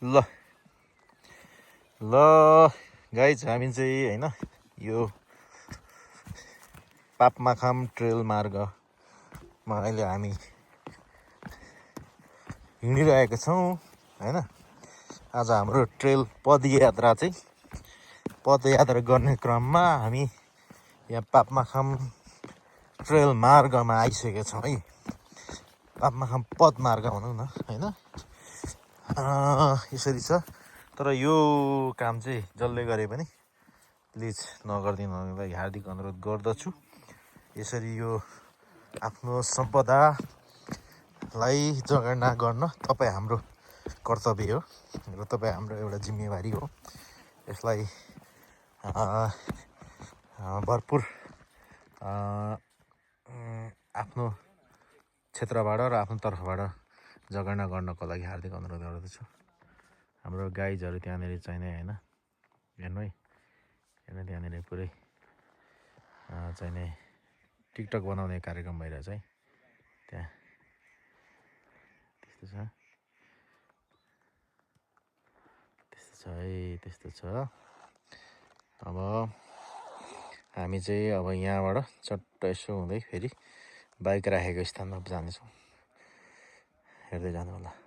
ल ल गाइज हामी चाहिँ होइन यो पापमाखाम ट्रेल मार्गमा अहिले हामी हिँडिरहेका छौँ होइन। आज हाम्रो ट्रेल पदयात्रा गर्ने क्रममा हामी यहाँ पापमाखाम ट्रेल मार्गमा आइसकेका छौँ है। पापमाखाम पद मार्ग भनौँ न होइन। यसरी छ, तर यो काम चाहिँ जसले गरे पनि प्लिज नगरिदिनुलाई हार्दिक अनुरोध गर्दछु। यसरी यो आफ्नो सम्पदालाई जगेर्ना गर्न तपाईँ हाम्रो कर्तव्य हो र तपाईँ हाम्रो एउटा जिम्मेवारी हो। यसलाई भरपुर आफ्नो क्षेत्रबाट र आफ्नो तर्फबाट जगेर्ना गर्नको लागि हार्दिक अनुरोध गर्दछु। हाम्रो गाइजहरू त्यहाँनिर चाहिने होइन, हेर्नु है, हेर्नु त्यहाँनिर पुरै चाहिने टिकटक बनाउने कार्यक्रम भइरहेछ है त्यहाँ। त्यस्तो छ है, त्यस्तो छ। अब हामी चाहिँ अब यहाँबाट चट्ट यसो हुँदै फेरि बाइक राखेको स्थानमा जानेछौँ। हेर्दै जानु होला।